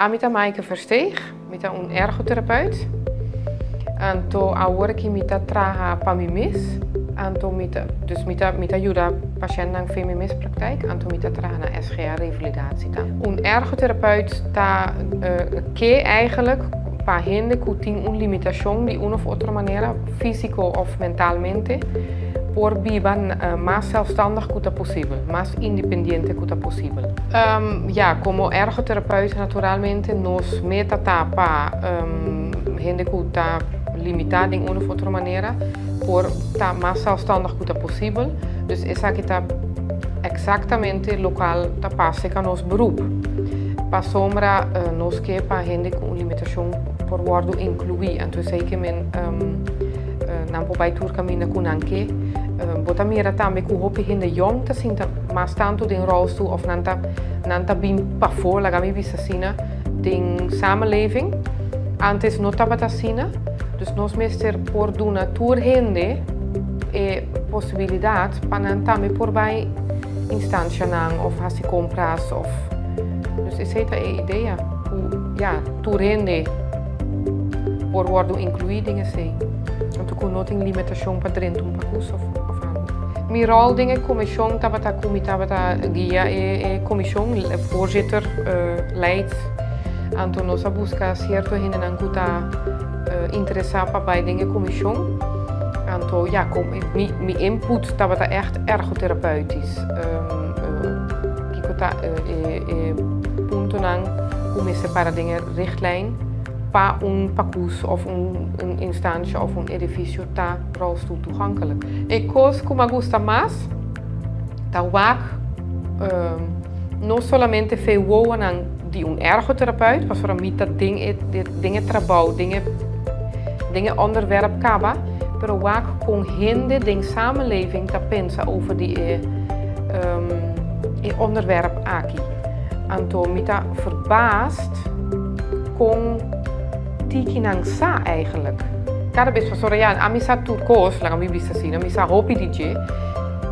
Ami ta Maaike Versteeg, mi ta un ergotherapeut. Anto awor aki mi ta traha pa mi mes, anto mi ta, dus mi ta, mi ta yuda pashèntnan fen mi mes praktijk, anto mi ta traha na SGA Revalidatie tambe. Un ergotherapeut ta ke eigenlijk pa hende ku tin un limitashon di un of otro manera, físiko of mentalmente, por biba mas zelfstandig ku ta posibel, mas independiente ku ta posibel. Ja, komo ergotherapeut naturalmente nos meta ta pa hende ku ta limitá den un of otro manera por ta mas zelfstandig ku ta posibel. Dus esaki ta eksaktamente lokual ta pasa ku nos beroep. Pasobra nos ke pa hende ku un limitashon por wòrdu inkluí. Anto esei ke men nan por bai tur kaminda ku nan ke. Bo ta mira tambe ku hopi hende yòn ta sinta mas tantu den rolstoel òf nan ta bin pafó, laga mi bisa asina, den samenleving. Antes no tabata asina. Dus nos mester por duna tur hende e posibilidat pa nan tambe por bai instanshanan òf hasi kompras òf. Dus esei ta e idea. Ku ja, tur hende por wòrdu inkluí den esei. Anto ku no tin limitashon pa drenta un pakus òf algu. Mi ròl den e komishon tabata ku mi tabata guia e komishon, voorzitter, leid. Anto nos a buska sierto hendenan ku ta interesá pa bai den e komishon. Anto ja, mi input tabata echt ergotherapeutisch. Kiko ta e puntonan ku mester para den e richtlijn pa un pakus òf un instansia òf un edifisio ta rolstoel toegankelijk. E kos ku mi gusta mas ta wak no solamente fe wowonan di un ergotherapeut, pasobra mi ta den e trabou, den e onderwerp kaba, pero wak kon hende den samenleving ta pensa over di e onderwerp aki. Anto mi ta verbaasd kon tiki nan sa eigenlijk. Kada bes pasobra ja, ami sa tur kos, laga mi bisa asina, mi sa hopi di dje,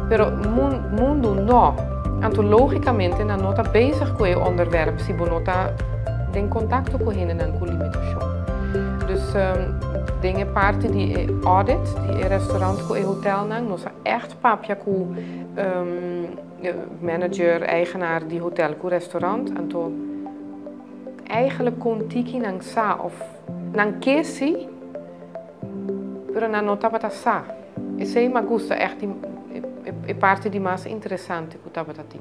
pero mundu no. Anto lógikamente nan no ta bezig ku e onderwerp si bo no ta den kontakto ku hendenan ku limitashon. Dus den e parti di e audit, di e restaurant ku e hotelnan, nos a echt papia ku manager, eigenaar di hotel ku restaurant. Anto eigenlijk kon tiki nan sa of nan ke si, pero nan no tabata sa. Esei mi a gusta echt e parti di mas interesante ku tabata tin.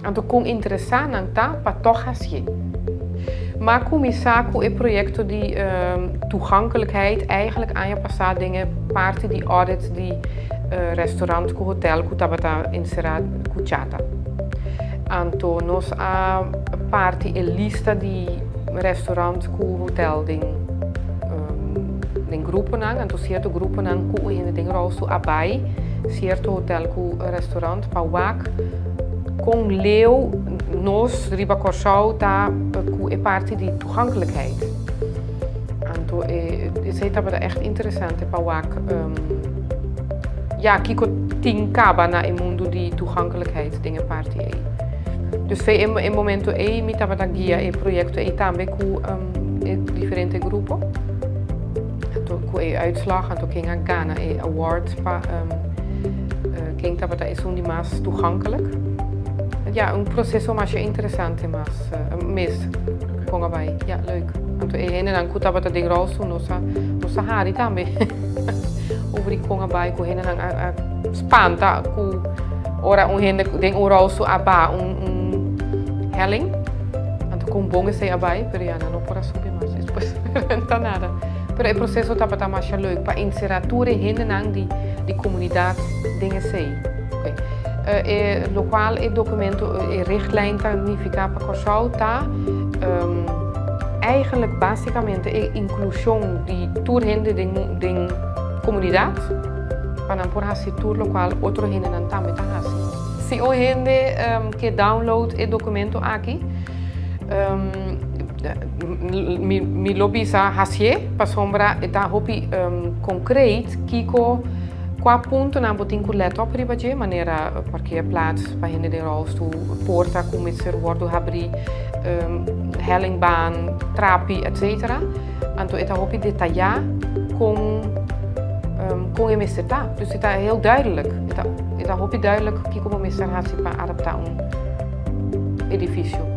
Anto kon interesá nan ta pa toch hasié. Mi a kuminsá ku e proyekto di toegankelijkheid eigenlijk aña pasá den e parti di audit di restaurant ku hotel ku tabata enserá ku CHATA. Anto nos a parti e lista di restaurant ku hotel den gruponan, anto sierto gruponan ku hende den rolstoel a bai sierto hotel ku restaurant pa wak kon leu nos riba Kòrsou ta ku e parti di toegankelijkheid. Anto esei tabata echt interesante pa wak ja, kiko tin kaba na e mundu di toegankelijkheid den e parti ei. Dus fe e momento ei mi tabata guia e proyekto ei tambe ku e diferente grupo. Anto ku e uitslag, anto ken a gana e award pa ken tabata esun di mas toegankelijk. Ja, un proseso mas interesante mas mes kon a bai. Ja, leuk. Anto e hendenan ku tabata den rolstoel nos a hari tambe over di kon a bai ku hendenan a spanta ku ora un hende den un rolstoel a baha un helling. Anto kon bon esei a bai, pero ja, nan no por a subi mas despues. No ta nada. Pero e proseso tabata masha leuk pa enserá tur e hendenan di komunidat den esei. Okay. Lokual e dokumento, e richtlijn ta nifiká pa Kòrsou ta eigenlijk básikamente e inklushon di tur hende den komunidat pa nan por hasi tur lokual otro hendenan tambe ta hasi. Si un hende ke download e dokumento aki, mi lo bisa hasié pasobra e ta hopi konkreet kiko. Kua puntonan bo tin ku let op riba dje, manera parkeerplaats pa hende den rolstoel, porta ku mester wòrdu habrí, hellingbaan, trapi, etc. Anto e ta hopi detayá kon kon e mester ta. Dus e ta heel duidelijk. E ta e ta hopi duidelijk kiko bo mester hasi pa adaptá un edifisio.